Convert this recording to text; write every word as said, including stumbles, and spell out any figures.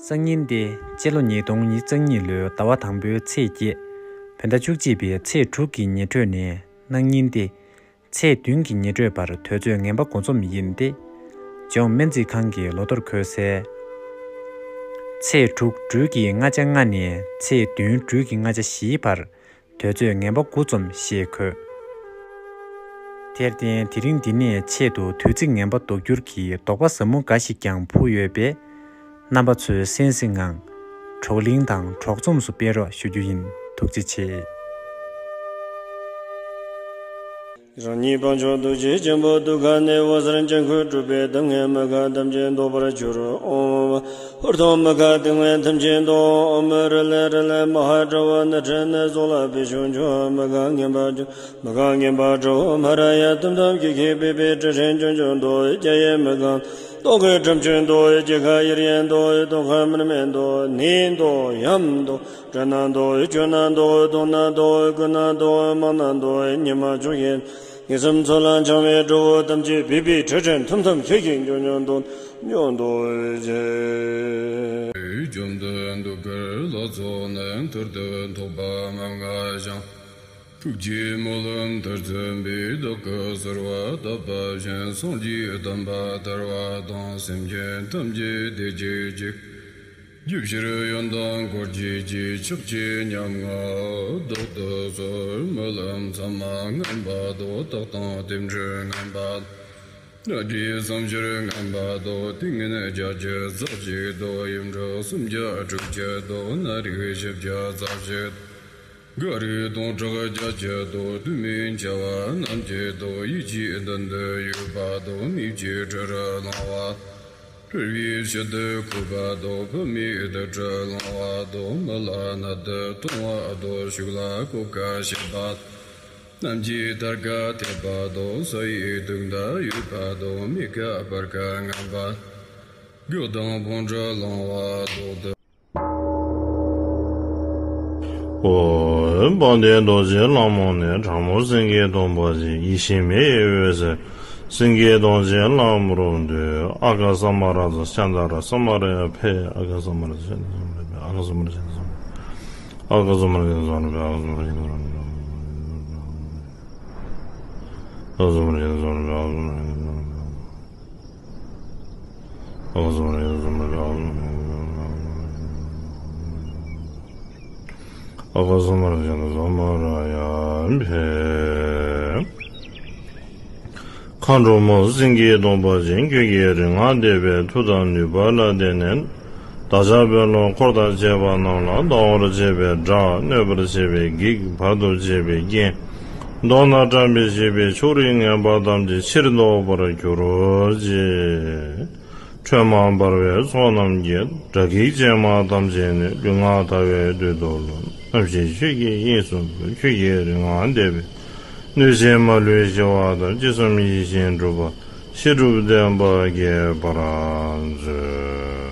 སང་ཉིན་ཏེ་སྤྱི་ལོ་ཉིས་སྟོང་ཉི་ཤུ་རྩ་གཉིས་ལོའི་ཟླ་བ་དང་པོའི་ཚེས་བརྒྱད། བོད་ཟླ་བཅུ་གཅིག་པའི་ཚེས་དྲུག་གི་ཉི་དྲོས་ནས་གནངས་ཉིན་ཏེ་ཚེས་བདུན་གྱི་ཉི་དྲོས་བར་དུས་ཚོད་ངན་པ་འགོ་རྩོམ་ཡིན་ཏེ། ལྗོངས་སྨན་རྩིས་ཁང་གི་ལོ་ཐོར་འཁོད་སའི་ཚེས་དྲུག་སྦྲུལ་གྱི་ལྔ་ཆ་ལྔ་ནས་ཚེས་བདུན་སྦྲུལ་གྱི་ལྔ་ཆ་བཞིའི་བར་དུས་ཚོད་ངན་པ་དགུ་ཙམ་ཞེས་འཁོད། དེར་བརྟེན་དེ་རིང་འདི་ནས་ཆེད་དུ་དུས་ཚིགས་ངན་པ་ཟློག་རྒྱུར་གྱི་དོགས་པ་ཟབ་མོ་འགའ་ཞིག་ཀྱང་ཕུལ་ཡོད་པས། རྣམ་པ་ཚོས་གསན་གཟིགས་ངང་། གྲོགས་གླེང་དང་གྲོགས་འཛོམས་སུ་སྤེལ་རོགས་ཞུ་རྒྱུ་ཡིན། ཐུགས་རྗེ་ཆེ། རང་ཉིད་དཔལ་མཆོག་ཐུགས་རྗེ་ཆེན་པོ་ཐུགས་ཀ་ནས་འོད་ཟེར་འཇམ་འཁོད་འཕྲོས་པའི་གདམས་ངག་མི་ཁ་ཐམས་ཅད་ཟློག་པར་གྱུར། ཨོཾ། ཧོར་ཐོག་མི་ཁ་སྟེང་བའི་ཐམས་ཅད་དུ། ཨོཾ་རི་ལས་རི་ལས་མ་ཧཱ་དྲི་བ་ནི་ཁྲི་ནས་སོགས་ལ་ཕུལ་ཤིང་མཆོད། མི་ཁ་ངན་པ་མཆོད། མི་ཁ་ངན་པ་དྲི་བ་མ་ར་ཡ་ཏུམ་ཏུམ་ཀི་ཁི་པི་པི་ཏྲི་ཧྲན་ཅུན་ཅུན་དུ། རྒྱ་ཡེ་མི་ཁ་ཏོག་གི་ཁྲམ་ཆུན་དུ། རྒྱ་ཁ་ཡིར་ཡན་དུ། ཏོག་ཁ་མིར་མེན་དུ། ནི་དུ་ཡམ་དུ། དྲ་ན་དུ། ཅོ་ན་དུ། དུང་ན་དུ། ཀུ་ན་དུ། མ་ན་དུ། ཉི་མ་ཆུ་ཡེ། ཉི་སུམ་ཚོ་ལ་འཆང་བའི་དྲི་བ་ཐམས་ཅད་པི་པི་ཁྲི་ཁྲི་ཐུམ་ཐུམ་ཁི་ཁི་འཇོམས་འཇོམས་དུ་འཇོམས་དུ་བྱེད། འཇོམས་དུ་འདུག་གར་ལྷ་ཚོགས་ནི་ཐུར་དུ་ཐོགས་པ་མ་ང་ཞང་། ཐུགས་རྗེའི་སྨོན་ལམ་མཐར་སོན་པའི་བདག་གི་གསོལ་བ་བཏབ་པ་བཞིན། སངས་རྒྱས་དམ་པ་ཐར་བ་དང་། སེམས་ཅན་ཐམས་ཅད་བདེ་སྐྱིད་ཅིག་རྒྱུ་ཕྱིར་ཡོན་དང་འཁོར་བཅས་ཀྱི། ཕྱག་རྒྱའི་ཉམ་ང་བདག་ཏུ་གསོལ། སྨོན་ལམ་ཚད་མ་ངན་པ་དང་། རྟགས་དང་རྟེན་འབྲེལ་ངན་པ་དང་། སྣ་སྦྱིས་སམ་ཕྱིར་ངན་པ་དང་། ཏིང་ངེ་འཛིན་བརྒྱད་ཅུ་རྩ་གཅིག་དང་། ཡིག་འབྲུ་སུམ་བརྒྱ་དྲུག་ཅུ་དང་། སྣ་རིགས་བཞི་བརྒྱ་རྩ་བཞི་དང་། ག་རེ་དང་ཕྲག་བརྒྱད་ཅུ་དང་། དུས་མིན་འཆི་བ་རྣམས་ཀྱི་དང་། ཡིད་ཀྱི་མདུན་དུ་ཡོད་པ་དང་། མིག་གི་འཕྲུལ་རུ་ལང་བ། འཕྲུལ་པའི་ཕྱིར་དུ་བཀོད་པ་དང་། བུད་མེད་དུར་ཁྲོད་ལང་བ་དང་། མི་ལ་ནད་དུ་གཏོང་བ་དང་། ཕྱུགས་ལ་སྐོབ་ཁ་བྱེད་པ་རྣམས་ཀྱི་ཐར་ཁ་ཐེབས་པ་དང་། ས་ཡི་དུག་མདའ་ཡོད་པ་དང་། མི་ཁ་སྤར་ཁ་ངན་པ། སྒྱོགས་དང་བོང་ཁྲོ་ལང་བ་དང་། ཨོ། དཔལ་ལྡན་རྡོ་རྗེ་ལྷ་མོ་ནི། དྲག་མོ་སེང་གེའི་གདོང་པ་ཅན། ཡིད་བཞིན་མི་ཡི་འོད་ཟེར། སེང་གེའི་གདོང་ཅན་ལྷ་མོར་འདུད། ཨ་ག་ས་མ་ར་ཛ་ཤ་ད་ར་ས་མ་ར་ཡ་ཕེ། ཨ་ག་ས་མ་ར་ཛ་ཤ་ད་ར་ས་མ་ར་ཡ་ཕེ། ཨ་ག་ས་མ་ར་ཛ་ཤ་ད་ར་ས་མ་ར་ཡ་ཕེ། ཨ་ག་ས་མ་ར་ཛ་ཤ་ད་ར་ས་མ་ར་ཡ་ཕེ། ཨ་ག་ས་མ་ར་ཛ་ཤ་ད་ར་ས་མ་ར་ཡ་ཕེ། ཨ་ག་ས་མ་ར་ཛ་ཤ་ད་ར་ས་མ་ར་ཡ་ཕེ། མཁའ་འགྲོ་མ་སེང་གེའི་གདོང་པ་ཅན། ཁྱོད་ཀྱི་རིག་སྔགས་བཟླས་པའི་མཐུ་དང་ནུས་པ་ལ་བརྟེན་ནས། བདག་ཅག་དཔོན་སློབ་འཁོར་དང་བཅས་པ་རྣམས་ལ། སྡང་བར་བྱེད་པའི་དགྲ། གནོད་པར་བྱེད་པའི་བགེགས། བར་དུ་གཅོད་པའི་རྐྱེན། མདོར་ན་བཀྲ་མི་ཤིས་པའི་ཕྱོགས་རིས་ངན་པ་ཐམས་ཅད་ཕྱིར་ཟློག་པར་གྱུར་ཅིག་ཁྲོས་མ་འབར་བའི་ཚོགས་རྣམས་ཀྱིས། དགྲ་བགེགས་ཅན་མ་ཐམས་ཅད་ནི། ལུས་ངག་ཐལ་བའི་དུས་སུ་ལོ། རྣམ་ཤེས་ཆོས་ཀྱི་དབྱིངས་སུ་འགྲོ། ཁྱོད་ཀྱི་རིག་སྔགས་བཟླས་པས་གནོད་བྱེད་མ་ལུས་ཞི་བ་དང་། ཅི་བསམ་ཡིད་བཞིན་འགྲུབ་པ། བཤད་སྒྲུབ་བདེན་པ་རྒྱས་པར་མཛོད།